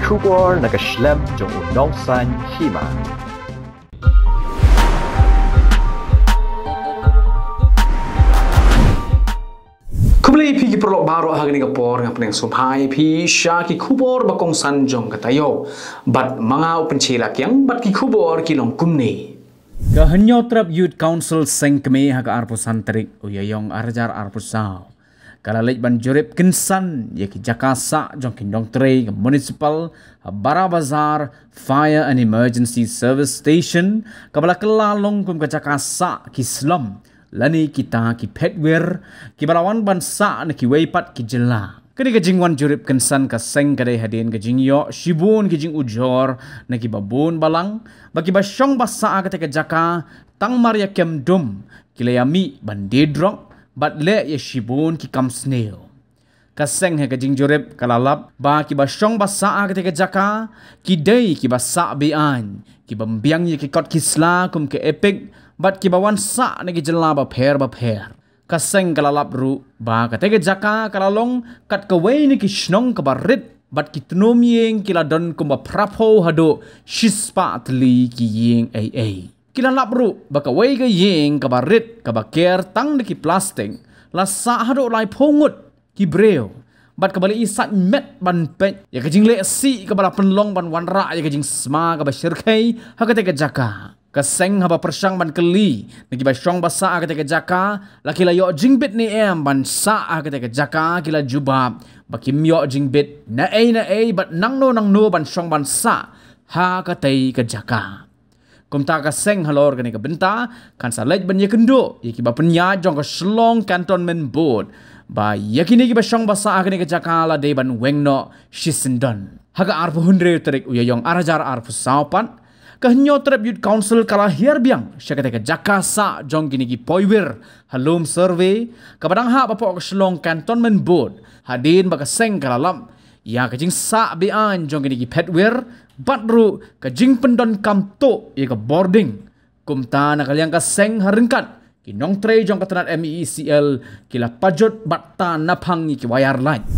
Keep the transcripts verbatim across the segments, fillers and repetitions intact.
Khubor na ka shlem jong u nongsan hima. Khublei phi ki paralok baroh ha kane ka por, nga pyneng sngewbha ïa phi sha ki khubor ba kongsan jong ka taïew. Bad ma nga u Pynche Lakiang bad ki khubor ki long kumne. Ka Hynñiewtrep Youth Council seng kmie ha ka arphew san tarik u Ïaïong arhajar arphew saw ka la leit ban jurip kynsan ïa ki jaka sah jong ki nongtrei ka municipal ha Barabazar Fire and Emergency Service Station, kaba la kylla long kum ka jaka sah ki slum lane kita ki phetwir kiba la wan ban sah na kiwei pat ki jylla. Kane ka jingwan jurip kynsan ka seng ka dei hadien ka jingïoh shibun ki jingujor na kiba bun balang ba kiba shong ba sah ha kata ka jaka tang mar ïa kem dum ki la ïa mih ban die drok bad leh ïa shibun ki kam sniew. Ka seng ha ka jingjurip ka la lap ba kiba shong ba sah ha kata ka jaka ki dei kiba sah be-aiñ, kiba ym biang ïa ki kot ki sla kum ka EPIC bad kiba wan sah na ki jylla bapher bapher. Ka seng ka la lap ruh ba kata ka jaka ka la long kat kawei na ki shnong kaba rit bad ki tnum ïing ki la don kumba phraphew haduh shispah tylli ki ïing ei ei. Ki la lap ruh ba kawei ka ïing kaba rit kaba ker tang da ki plastik la sah haduh laiphew ngut ki briew bad kaba la i sait met ban peit ïa ka jingleh sih kaba la pynlong ban wanrah ïa ka jingsma kaba shyrkhei ha kata ka jaka. Ka seng haba pyrshang ban kylli na kiba shong ba sah ha kata ka jaka la ki la ïoh jingbit ne em ban sah ha kata ka jaka, ki la jubab ba kim ïoh jingbit na ei na ei bad nangno nangno ban shong ban sah ha katei ka jaka. Kumta ka seng halor kane ka bynta kan sa leit ban ïakynduh ïa kiba pynïaid jong ka Shillong Cantonment Board ba ïa kine kiba shong ba sah ha kane ka jaka la dei ban weng noh shisyndon. Ha ka arphew hynriew tarik u Ïaïong arhajar arphew saw pat, ka Hynñiewtrep Youth Council ka la hiar biang sha kata ka jaka sah jong kine ki poiwir ha Lum Survey kaba dang hap hapoh ka Shillong Cantonment Board hadien ba ka seng ka la lap ïa ka jingsah be-aiñ jong kine ki phetwir bad ruh ka jingpyndonkam tuh ïa ka bording. Kumta na ka liang ka seng ha ryngkat ki nongtrei jong ka tnat MeECL ki la pajut bad tan naphang ïa ki wire light.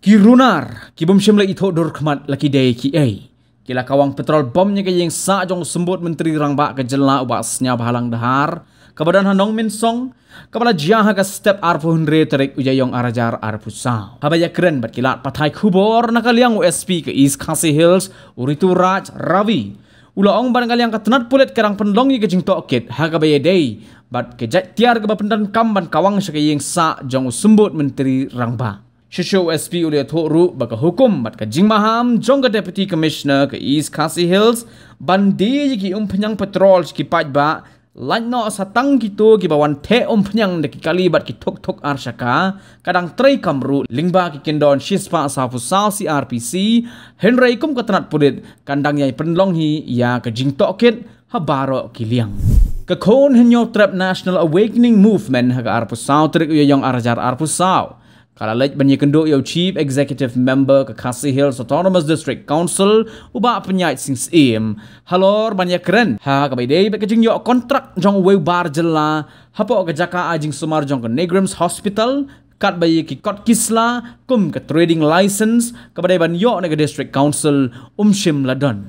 Ki runar ki bym shym la ithuh dur khmat la ki dei kiei. Ki la kawang petrol bom ïa ka ïing sah jong u Symbud Myntri Rangbah ka jylla u Bah Sniawbhalang Dhar kaba don ha Nongmynsong, kaba la jia ha ka step arphew hynriew tarik u Ïaïong arhajar arphew saw. Haba ïakren bad ki lad pathai khubor na ka liang u SP ka East Khasi Hills u Rituraj Ravi u la ong ba na ka liang ka tnat pulit ka dang pynlong ïa ka jingtohkit ha kaba ïadei bad ka jait tiar kaba pyndonkam ban kawang sha ka ïing sah jong u Symbud Myntri Rangbah. Shuh shuh u SP u la ïathuh ruh ba ka hukum bad ka jingmaham jong ka Deputy Commissioner ka East Khasi Hills ban die ïa ki umphniang petrol sha ki paidbah, lait noh sa tang kito kiba wan theh umphniang da ki kali bad ki thuk thuk ar shaka, ka dang treikam ruh lyngba ki kyndon shispah sawphew saw CrPC, hynrei kum ka tnat pulit kan dang ïai pynlong hi ïa ka jingtohkit ha baroh ki liang. Ka Khun Hynñiewtrep National Awakening Movement ha ka arphew saw tarik u Ïaïong arhajar arphew saw ka la leit ban ïakynduh ïa u Chief Executive Member ka Khasi Hills Autonomous District Council u Bah Pynïaid Sing Syiem halor ban ïakren ha kaba ïadei bad ka jingïoh kontrak jong uwei u bar jylla hapoh ka jaka ai jingsumar jong ka NEIGRIHMS Hospital katba ïa ki kot ki sla kum ka trading license kaba dei ban ïoh na ka District Council um shym la don.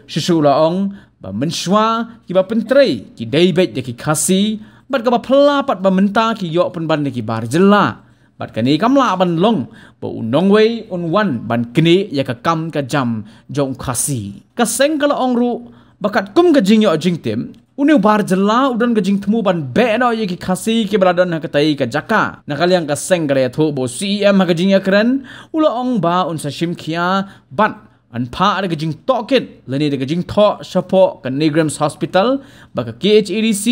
Shuh shuh u la ong ba mynshuwa kiba pyntrei ki dei beit da ki Khasi bad kaba phylla pat ba mynta ki ïoh pynban da ki bar jylla. Bad kane kam lah ban long ba u nongwei un wan ban knieh ïa ka kam ka jam jong u Khasi. Ka seng ka la ong ruh ba katkum ka jingïoh jingtip, une u bar jylla u don ka jingthmu ban beh noh ïa ki Khasi kiba la don ha katei ka jaka. Na ka liang ka seng ka la ïathuh ba u CEM ha ka jingïakren u la ong ba un sa shim khia bad yn phah da ka jingtohkit lane da ka jingthoh shapoh ka NEIGRIHMS Hospital ba ka KHADC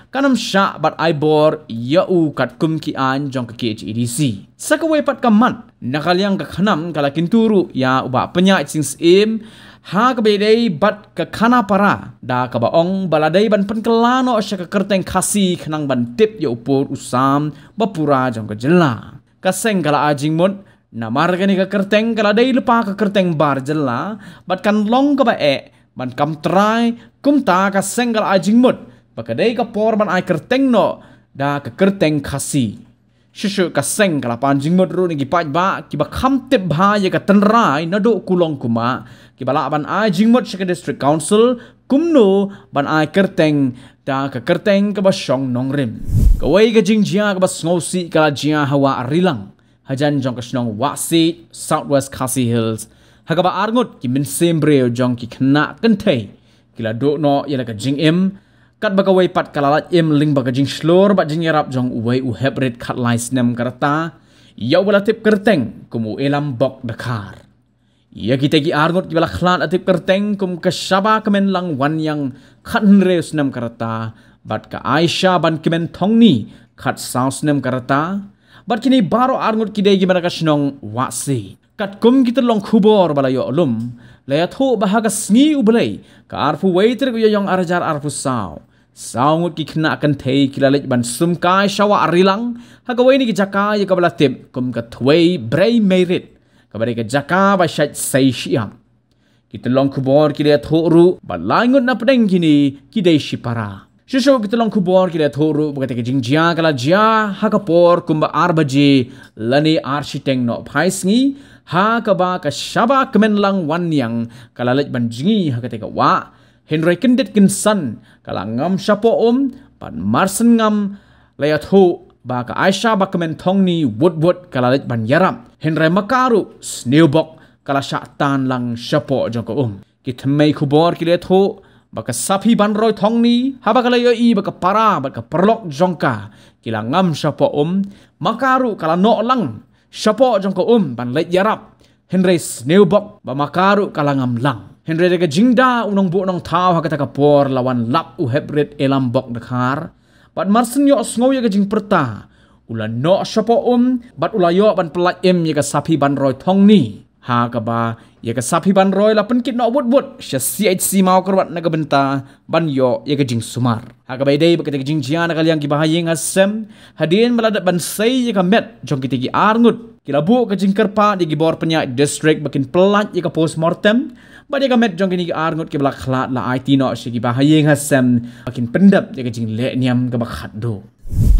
kan ym shah bad ai bor ïa u katkum ki aiñ jong ka KHADC. Sa kawei pat ka mat, na ka liang ka KHNAM ka la kyntu ruh ïa u Bah Pynïaid Sing Syiem ha kaba ïadei bad ka Khanapara da kaba ong ba la dei ban pynkylla noh sha ka kyrteng Khasi khnang ban tip ïa u pud u sam ba pura jong ka jylla. Ka seng ka la ai jingmut namar kane ka kyrteng ka la dei lypa ka kyrteng bar jylla bad kan long kaba eh ban kam trai. Kumta ka seng ka la ai jingmut ba ka dei ka por ban ai kyrteng noh da ka kyrteng Khasi. Shuh shuh ka seng ka la pan jingmut ruh na ki paidbah kiba kham tip bha ïa ka tynrai naduh kulong kumah, kiba lah ban ai jingmut sha ka District Council kumno ban ai kyrteng da ka kyrteng kaba shong nongrim. Kawei ka jingjia kaba sngewsih ka la jia ha Wah Rilang, hajan jong ka shnong Wahsiej, South West Khasi Hills, ha kaba arngut ki mynsiem briew jong ki khynnah kynthei ki la duh noh ïa la ka jingim, katba kawei pat ka la lait im lyngba ka jingshlur bad jingïarap jong uwei u heprit khatlai snem ka rta, ïa uba la tip kyrteng kum u Elam Bok Dkhar. Ïa kita ki arngut kiba la khlad la tip kyrteng kum ka Shaba Kmenlang Wanniang, khathynriew snem ka rta, bad ka Aisha Bankmen Thongni, khatsaw snem ka rta, bad kine baroh arngut ki dei kiba na ka shnong Wahsiej. Katkum ki tyllong khubor ba la ïoh lum, la ïathuh ba ha ka sngi U Blei, ka arphew wei tarik u Ïaïong arhajar arphew saw, saw ngut ki khynnah kynthei ki la leit ban sumkai sha Wah Rilang, ha kawei na ki jaka ïa kaba la tip kum ka Thwei Brei Meirit, kaba dei ka jaka ba shait sei shyiap. Ki tyllong khubor ki la ïathuh ruh ba lai ngut na pdeng kine ki dei shipara. Shuh shuh ki tyllong khubor ki la ïathuh ruh ba kata ka jingjia ka la jia ha ka por kumba ar baje lane ar shiteng nohphai sngi, ha kaba ka Shaba Kmenlang Wanniang ka la leit ban jngi ha kata ka wah, hynrei kyndit kynsan ka la ngam shapoh um, bad marshen ngam la ïathuh ba ka Aisha Bakmen Thongni wut wut ka la leit ban ïarap, hynrei ma ka ruh sniewbok ka la shah tan lang shapoh jong ka um. Ki thymmei khubor ki la ïathuh ba ka Saphi Banroi Thongni, haba ka la ïohi ba ka para bad ka paralok jong ka ki la ngam shapoh um, ma ka ruh ka la noh lang shapoh jong ka um ban leit ïarap, hynrei sniewbok ba ma ka ruh ka la ngam lang. Hynrei da ka jingda u nongbuh nongthaw ha kata ka por la wan lap u heprit Elam Bok Dkhar, bad marshen ïohsngew ïa ka jingpyrta, u la noh shapoh um bad u la ïoh ban pyllait im ïa ka Saphi Banroi Thongni, ha kaba ïa ka Saphi Banroi la pynkit noh wut wut sha C H C Mawkyrwat na ka bynta ban ïoh ïa ka jingsumar. Ha kaba ïadei bad kata ka jingjia, na ka liang ki bahaïing hasem, hadien ba la dep ban sei ïa ka met jong kita ki arngut, ki la buh ka jingkyrpad ïa ki bor pynïaid district ba kin pyllait ïa ka postmortem, bad ïa ka met jong kine ki arngut kiba la khlad la aiti noh sha ki bahaïing hasem ba kin pyndep ïa ka jingleh niam kaba khatduh.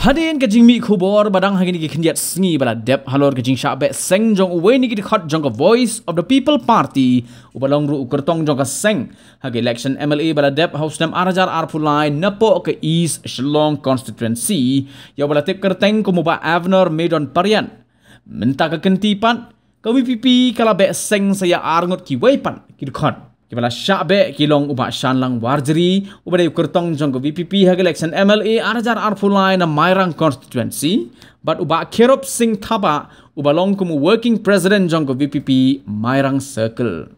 Hadien ka jingmih khubor ba dang ha kine ki khyndiat sngi ba la dep halor ka jingshah beh seng jong uwei na ki dkhot jong ka Voice of the People Party, uba long ruh u kyrtong jong ka seng ha ka election M L A ba la dep ha u snem arhajar arphew lai napoh ka East Shillong Constituency, ïa uba la tip kyrteng kum u Bah Avner Meidon Pariat. Mynta ka kynti pat, ka V P P ka la beh seng sa ïa arngut kiwei pat ki dkhot. Kiba la shah beh ki long u Bah Shanlang Warjri, uba dei u kyrtong jong ka V P P ha ka election M L A arhajar arphew lai na Mairang Constituency, bad u Bah Kherup Singh Thabah, uba long kum u working president jong ka V P P Mairang Circle.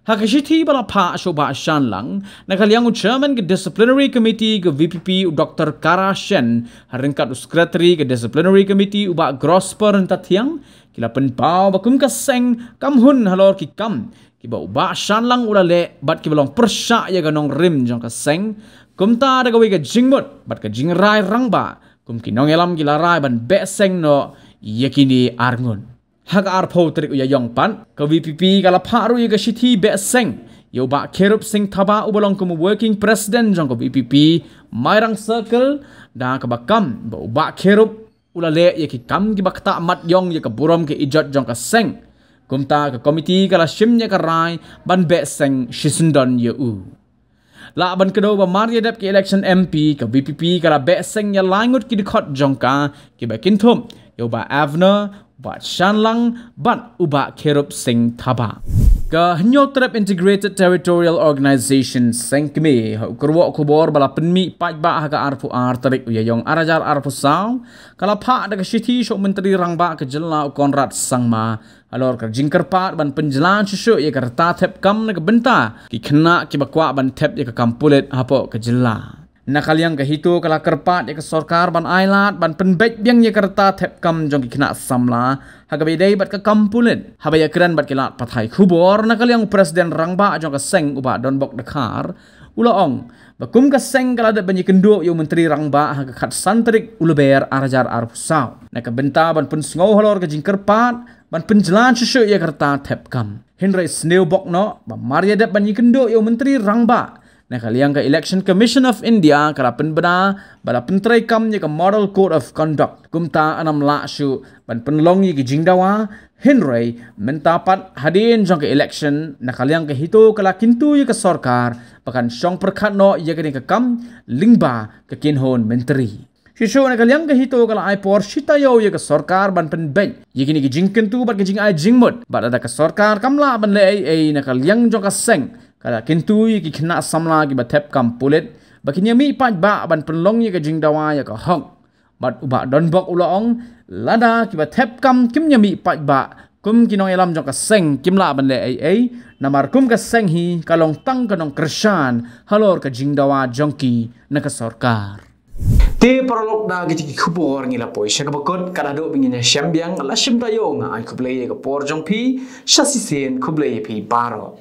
Ha ka shithi ba la phah sha u Bah Shanlang, na ka liang u chairman ka disciplinary committee ka V P P u Doctor Kara Shen, ha ryngkat u secretary ka disciplinary committee u Bah Grosper Ntathiang, ki la pynpaw ba kum ka seng kam hun halor ki kam kiba u Bah Shanlang u la leh bad kiba long pyrshah ïa ka nongrim jong ka seng, kumta da kawei ka jingmut bad ka jingrai rangbah, kum ki nongïalam ki la rai ban beh seng noh ïa kine arngut. Ha ka arphew tarik u Ïaïong pat, ka V P P ka la phah ruh ïa ka shithi beh seng ïa u Bah Kherup Singh Thabah, uba long kum u working president jong ka V P P Mairang Circle, da kaba kam ba u Bah Kherup u la leh ïa ki kam kiba ktah mat ïong ïa ka burom ka ijot jong ka seng. Kumta ka komiti ka la shim ïa ka rai ban beh seng shisyndon ïa u. Lah ban kdew ba mar ïa dep ka election M P, ka V P P ka la beh seng ïa lai ngut ki dkhot jong ka, kiba kynthup ïa u Bah Avner, u Bah Shanlang, bad u Bah Kherup Singh Thabah. Ka Hynñiewtrep Integrated Territorial Organization, Seng Kmie, ha u kyrwoh khubor ba la pynmih paidbah ha ka arphew ar tarik u Ïaïong arhajar arphew saw, ka la phah da ka shithi sha u Myntri Rangbah ka jylla u Conrad Sangma, halor ka jingkyrpad ban pynjlan shuh shuh ïa ka rta thep kam na ka bynta ki khynnah kiba kwah ban thep ïa ka kam pulit hapoh ka jylla. Na ka liang ka HITO ka la kyrpad ïa ka sorkar ban ailad ban pynbeit biang ïa ka rta thep kam jong ki khynnah samla ha kaba ïadei bad ka kam pulit. Haba ïakren bad ki lad pathai khubor, na ka liang u president rangbah jong ka seng u Bah Donbok Dkhar u la ong ba kum ka seng ka la dep ban ïakynduh ïa u Myntri Rangbah ha ka khatsan tarik u Lber arhajar arphew saw, na ka bynta ban pynsngew halor ka jingkyrpad ban pynjlan shuh shuh ïa ka rta thep kam. Hynrei sniewbok noh ba mar ïa dep ban ïakynduh ïa u Myntri Rangbah, Na ka liang ka Election Commission of India ka la pynbna ba la pyntreikam ïa ka Model Code of Conduct. Kumta ynnym lah shuh ban pynlong ïa ki jingdawa, hynrei mynta pat hadien jong ka election, na ka liang ka HITO ka la kyntu ïa ka sorkar ba kan shong pyrkhat noh ïa kane ka kam lyngba ka kynhun myntri. Shisha na ka liang ka HITO ka la ai por shi taïew ïa ka sorkar ban pynbeit ïa kine ki jingkyntu bad ki jingai jingmut, bad lada ka sorkar kam lah ban leh ei ei, na ka liang jong ka seng ka la kyntu ïa ki khynnah samla kiba thep kam pulit ba kin ïa mih paidbah ban pynlong ïa ka jingdawa ïa ka hok. Bad u Bah Donbok u la ong, lada kiba thep kam kim ïa mih paidbah kum ki nongïalam jong ka seng kim lah ban leh ei ei, namar kum ka seng hi ka long tang ka nongkyrshan halor ka jingdawa jong ki na ka sorkar. Te paralok, da kita ki khubor ngi la poi sha kaba kut. Katba haduh ba ngin ïa shem biang, la shim taïew, nga ai khublei ïa ka por jong phi. Sha shisien, khublei ïa phi baroh.